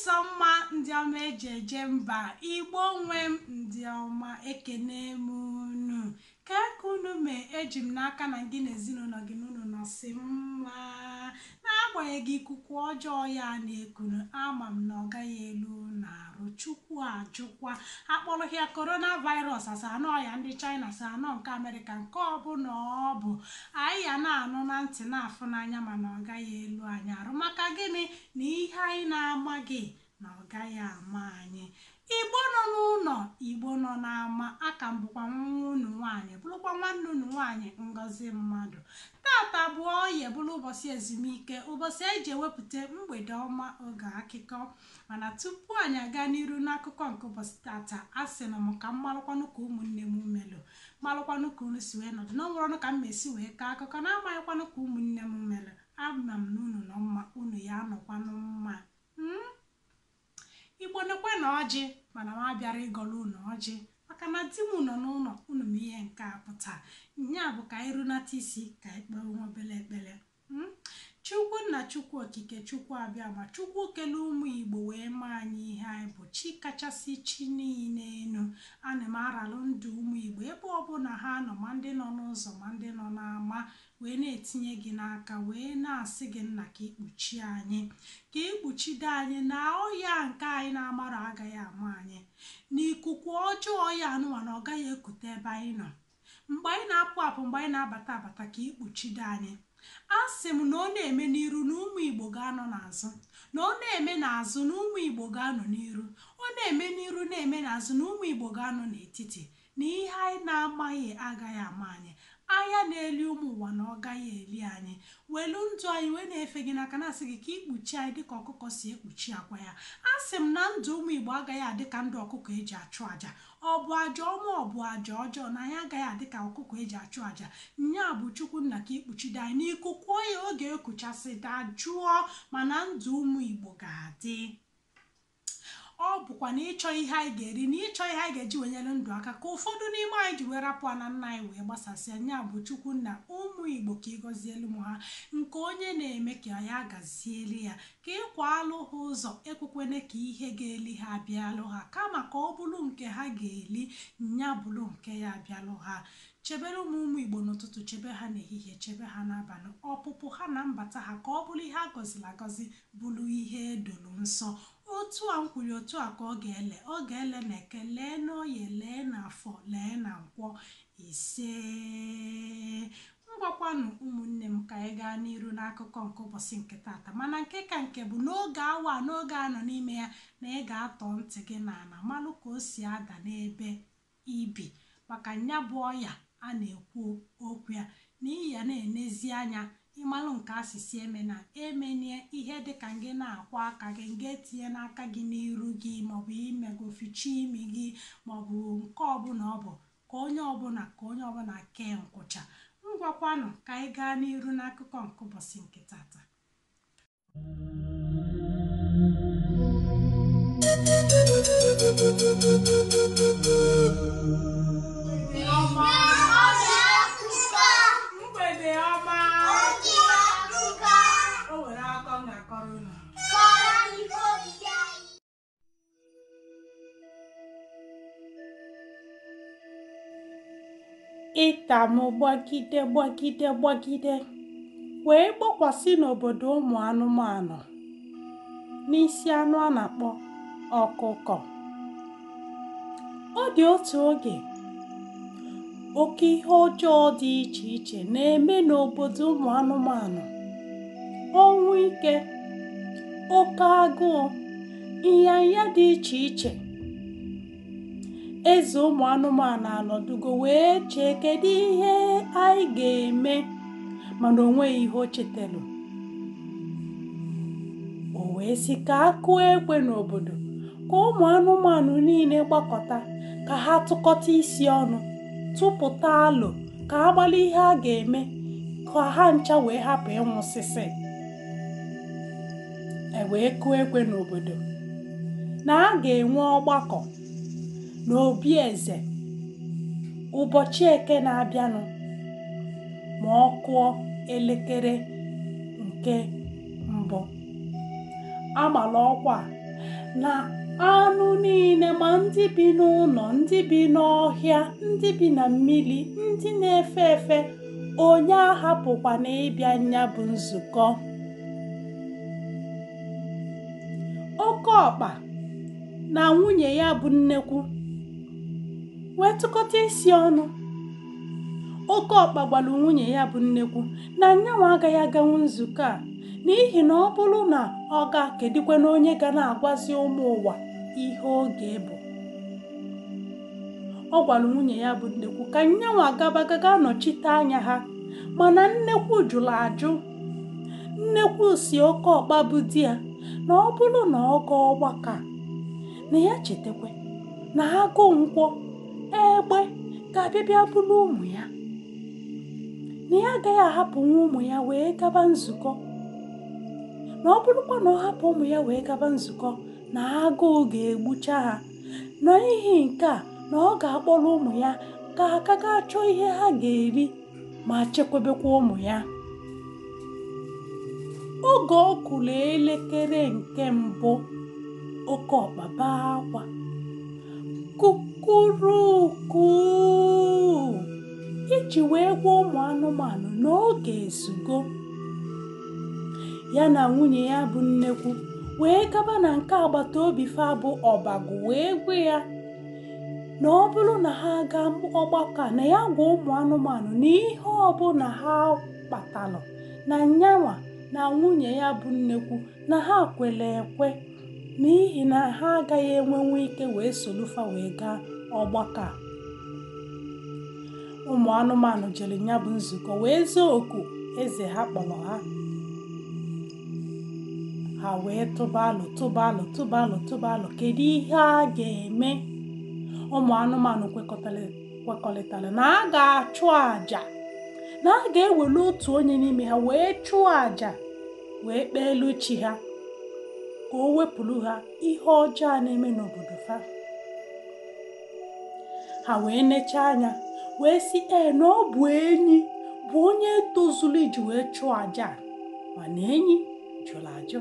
Sọ mma, ndị ọma eji eje mba. Igbo nwe m, ndị ọma, ekene m unu. Ka ka unu mee? Eji m n'aka na gị na ezinụlọ gị na unu nọsị mma, n'agbanyeghị ikuku ọjọọ ya na-ekunu. Ama m na ọ gaghị elu na-arụ. Chukwu ajụkwa akpọrọ ya coronavirus, asa anọ ya ndị China, asa anọ nke Amerịka, nke ọbụla ọ bụ, anyị ya na-anụ na ntị, na-afụ n'anya, mana ọ gaghị elu anyị arụ. Maka gịnị? Na ihe anyị na-amaghị na ọ gaghị ama anyị. Igbo nọ n'ụlọ, Igbo nọ n'ama, aka m bụkwa nwa unu nwaanyị, bụrụkwa nwanne unu nwaanyị, Ngozi Mmadụ. Tata bụ oye, bụrụ ụbọchị ezumike, ụbọchị eji ewepụta mgbede ọma, oge akụkọ. Mana tupu anyị aga n'iru n'akụkọ nke ụbọchị tata, a sị na m ka m malụkwanụ ka ụmụnne m melụ, malụkwanụ ka unu si wee nọdụ na onwerenụ ka m esi wee kọọ akụkọ na-amaghịkwanụ ka ụmụnne m melụ. Ama m na unu nọ mma, unu ya anọkwanụ mma. Igbo nekwe na ọjị, mana m abịara ịgọlụ unu ọjị maka na di m nọ n'ụlọ unu. M ihe nke a pụta nya bụ ka anyị runata isi, ka anyị kpee nwa obele ekpere. Chukwu nna, Chukwu okike, Chukwu abịa ma Chukwu kele ụmụ Igbo wee maa anyị ihe anyị bụ, chi kachasị chi niile enu. Ana m aralụ ndụ ụmụ Igbo ebe ọbụla ha nọ, ma ndị nọ n'ụzọ ma ndị nọ n'ama, wee na-etinye gị n'aka, wee na-asị gị, nna, ka ikpuchi anyị, ka ikpuchido anyị na ọya nke anyị na-amarụ agaghị ama anyị, na ikuku ọjọọ ya anụnwa na ọ gaghị ekute ebe anyị nọ mgbe anyị na-apụ apụ, mgbe anyị na-abata abata, ka ikpuchido anyị. A sị m na ọ na-eme n'iru na ụmụ Igbo ga-anọ n'azụ, na ọ na-eme n'azụ na ụmụ Igbo ga-anọ n'iru, ọ na-eme n'iru na-eme n'azụ na ụmụ Igbo ga-anọ n'etiti, na ihe anyị na-amaghị agaghị ama anyị. Anya na-eli ụmụ ụwa na ọ gaghị eli anyị. Welu ndụ anyị wee na-efe gị n'aka, na-asị gị ka ikpuchi anyị dịka ọkụkọ si ekpuchi akwa ya. A sị m na ndụ ụmụ Igbo agaghị adị ka ndụ ọkụkọ eji achụ àjà, ọ bụ àjà ọma, ọ bụ àjà ọjọọ, na anyị agaghị adị ka ọkụkọ eji achụ àjà. Nya bụ Chukwu nna, ka ikpuchido anyị n'ikuku ya oge ekuchasị dajụọ, mana ndụ ụmụ Igbo ga-adị. Ọ bụkwa na ịchọ ihe anyị ga-eri na ịchọ ihe anyị ga-eji wenyere ndụ aka ka ụfọdụ n'ime anyị ji wee rapụ na nna anyị wee gbasasịa. Nya bụ Chukwu nna, ụmụ Igbo, ka ị gọzielu m ha, nke onye na-eme ka ya gazielu ya, ka ịkwa alụ ha ụzọ, ekwekwene ka ihe ga-eli ha abịalụ ha, kama ka ọ bụrụ nke ha ga-eli, nya bụrụ nke ya abịalụ ha. Chebere ụmụ ụmụ Igbo n'ụtụtụ, chebe ha n'ehihie, chebe ha n'abalị, ọpụpụ ha na mbata ha, ka ọ bụrụ ihe a gọziri agọzi, bụrụ ihe edoro nsọ. Otu a m kwuru, otu a ka ọ ga-ele, ọ ga-ele na Eke, lee n'Oye, lee na Afọ, lee na Nkwọ. Ise. Ngwakwanụ, ụmụnne m, ka anyị gaa n'iru n'akụkọ nke ụbọchị nke tata. Mana nke ka nke bụ n'oge awa, n'oge a nọ n'ime ya, na ị ga-atọ ntị gị n'ala, malụ ka o si ada n'ebe ibi, maka nya bụ ọya a na-ekwu okwu ya, na iya na-enezi anya ịmalụ nke asịsị eme na emenie ihe dịka gị na-akwa aka gị, nga etinye n'aka gị n'iru gị, maọbụ imego ficha imi gị, maọbụ nke ọbụla ọ bụ, ka onye ọbụla kee nkwụcha. Ngwakwanụ, ka anyị gaa n'iru n'akụkọ nke ụbọchị nke tata. Ọma, mgbede ọma. O nwere akọ m ga-akọrọ unu. Ịtamụ gbagide gbagide gbagide wee gbakwasị n'obodo ụmụ anụmanụ, n'isi anụ a na-akpọ ọkụkọ. Ọ dị otu oge, oke ihe ọjọọ dị iche iche na-eme n'obodo ụmụ anụmanụ: ọnwụ ike, oke agụụ, ịnyanya dị iche iche. Eze ụmụ anụmanụ anọdugo wee chee, kedu ihe anyị ga-eme? Mana o nweghị ihe o chetelu. O wee sị ka a kụọ ekwe n'obodo, ka ụmụ anụmanụ niile gbakọta, ka ha tụkọta isi ọnụ, tụpụta alo, ka a mara ihe a ga-eme ka ha ncha wee hapụ ịnwụsịsị. E wee kụọ ekwe n'obodo na a ga-enwe ọgbakọ n'obi eze ụbọchị Eke na-abịanụ, ma ọ kụọ elekere nke mbụ. Amala ọkwa a Na anụ niile, ma ndị bi n'ụlọ, ndị bi n'ọhịa, ndị bi na mmiri, ndị na-efe efe, onye ahapụkwana ịbịa nya bụ nzukọ. Oke ọkpa na nwunye ya bụ nnekwu wee tụkọta isi ọnụ. Oke ọkpa gwara nwunye ya bụ nnekwu na nyanwa agaghị aganwu nzukọ a, n'ihi na ọ bụrụ na ọ ga-akedikwa na onye ga na-agwazi ụmụ ụwa ihe oge bụ. Ọ gwara nwunye ya bụ nnekwu ka nyanwa gaba ga nọchite anya ha, mana nnekwu jụrụ ajụ. Nnekwu si oke ọkpa bụ di ya na ọ bụrụ na ọ gaa ọgbakọ a, na ya chetakwa na agụụ nkwọ egbe ga-abịa bịa bụrụ ụmụ ya, na ya agaghị ahapụ nwa ụmụ ya wee gaba nzukọ, na ọ bụrụkwa na ọ hapụ ụmụ ya wee gaba nzukọ na agụụ ga-egbucha ha. N'ihi nke a na ọ ga-akpọrọ ụmụ ya ka aka gaa chọọ ihe ha ga-eri ma chekwabekwa ụmụ ya. Oge ọ kụrụ elekere nke mbụ, oke ọkpa bee akwa kukuruku iji wee gwa ụmụ anụmanụ na oge ezugo. Ya na nwunye ya bụ nnekwu wee gaba na nke agbata obi fa bụ ọbagụ wee gwa ya na ọ bụrụ na ha gaa ọgbakọ a, na ya gwa ụmụ anụmanụ na ihe ọbụla ha kpatalụ na nyanwa na nwunye ya bụ nnekwu na ha kwere ekwe, n'ihi na ha agaghị enwenwu ike wee solufa wee gaa ọgbakọ a. Ụmụ anụmanụ jere ya bụ nzukọ wee zaa oku eze ha kpọrọ ha. Ha wee tụba alụ tụba alụ tụba alụ tụba alụ, kedu ihe a ga-eme? Ụmụ anụmanụ kwekọrịtara na a ga-achụ àjà, na a ga-ewere otu onye n'ime ha wee chụọ àjà wee kpee elu chi ha ka o wepụrụ ha ihe ọjọọ na-eme n'obodo fa. Ha wee nechaa anya wee sị ee na ọ bụ enyi bụ onye tozuru iji wee chụọ àjà, mana enyi jụrụ ajụ.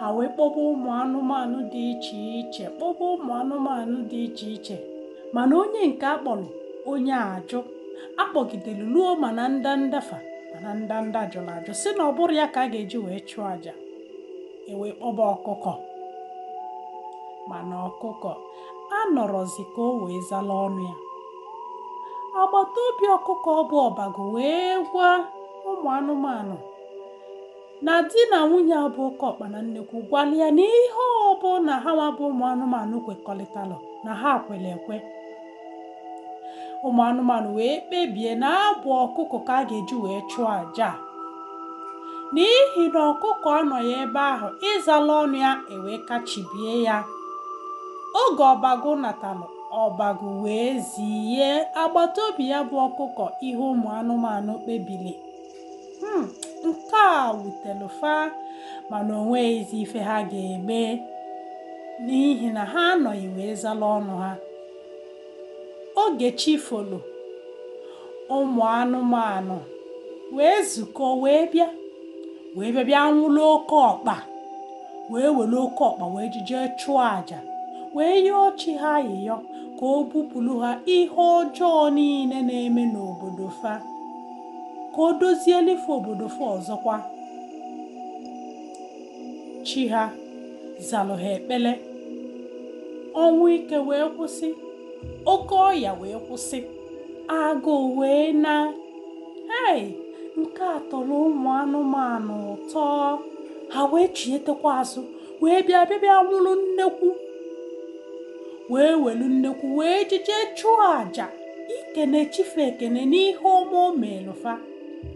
Ha wee kpọba ụmụ anụmanụ dị iche iche, kpọba ụmụ anụmanụ dị iche iche, mana onye nke akpọrọ onye ajụ akpọgidere ruo mana ndanda fa, mana ndanda jụrụ ajụ sị na ọ bụrụ ya ka a ga-eji wee chụọ àjà. E wee kpọba ọkụkọ, mana ọkụkọ anọrọzi ka o wee zala ọnụ ya. Agbata obi ọkụkọ bụ ọbagụ wee gwa ụmụ anụmanụ na di na nwunye abụ oke ọkpa na nnekwu gwala ya na ihe ọbụla ha nwa bụ ụmụ anụmanụ kwekọrịtalụ na ha kwere ekwe. Ụmụ anụmanụ wee kpebie na abụ ọkụkọ ka a ga-eji wee chụọ àjà, n'ihi na ọkụkọ anọghị ebe ahụ ịzala ọnụ ya, ewee kachibie ya. Oge ọbagụ natalụ, ọbagụ wee zie agbata obi ya bụ ọkụkọ ihe ụmụ anụmanụ kpebiri. Nke a wutere fa, mana o nweghịzi ife ha ga-eme n'ihi na ha anọghị wee zala ọnụ ha. Oge chi folo, ụmụ anụmanụ wee zukọ wee bịa wee bịa bịa nwụrụ oke ọkpa, wee were oke ọkpa wee jije chụọ àjà wee yọọ chi ha ayịyọ ka o bupụrụ ha ihe ọjọọ niile na-eme n'obodo fa, ka o dozielife obodo fa ọzọkwa. Chi ha zalụ ha ekpele, ọnwụ ike wee kwụsị, oke ọya wee kwụsị, agụụ wee na. Hei, nke a tọrọ ụmụ anụmanụ ụtọ. Ha wee chietekwa azụ wee bịa bịa bịa nwụrụ nnekwu, wee welu nnekwu wee jije chụọ àjà ikene chife ekene n'ihe ọma o meelu fa,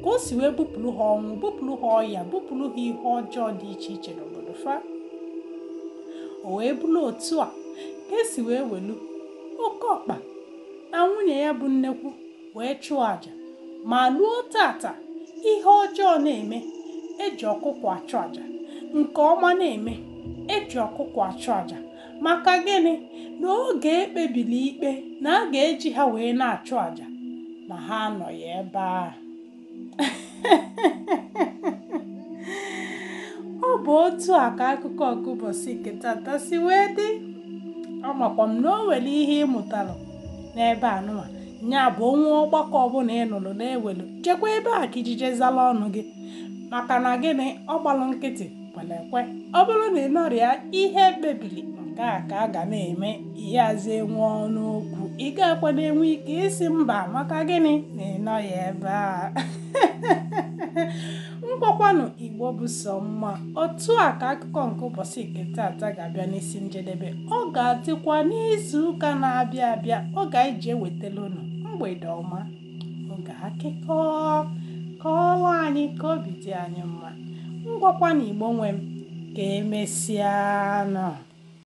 ka o si wee bupụrụ ha ọnwụ, bupụrụ ha ọya, bupụrụ ha ihe ọjọọ dị iche iche n'obodo fa. O wee bụrụ otu a ka esi wee welu oke ọkpa na nwunye ya bụ nnekwu wee chụọ àjà. Ma luo tata, ihe ọjọọ na-eme eji ọkụkọ achụ àjà, nke ọma na-eme eji ọkụkọ achụ àjà. Maka gịnị? Na oge ekpebili ikpe na a ga-eji ha wee na-achụ àjà, na ha anọghị ebe a. Ọ bụ bụ otu a ka akụkọ nke ụbọchị nke tata si wee dị. Amakwa m na o nwere ihe ị mụtara n'ebe a nụwa. Nya bụ onwe ọgbakọ ọbụla ị nụrụ na-ewelu, jekwa ebe a ka ijije zala ọnụ gị, maka na gịnị? Ọ gbalụ nkịtị kwere ekwe. Ọ bụrụ na ị nọrịa, ihe kpebiri nke a ka a ga na-eme, ihe aza enwe ọnụ okwu, ị ga-akwa na-enwe ike isi mba, maka gịnị? Na ị nọghị ebe a. Ngwakwanụ, Igbo bụ sọ mma. Otu a ka akụkọ nke ụbọchị nke tata ga-abịa n'isi njedebe. Ọ ga-adịkwa n'izu ụka na-abịa abịa, oge anyị ji ewetara unu mgbede ọma, oge akụkọ kọọrọ anyị ka obi dị anyị mma. Ngwakwanụ, Igbo nwe m, ka emesịanụ.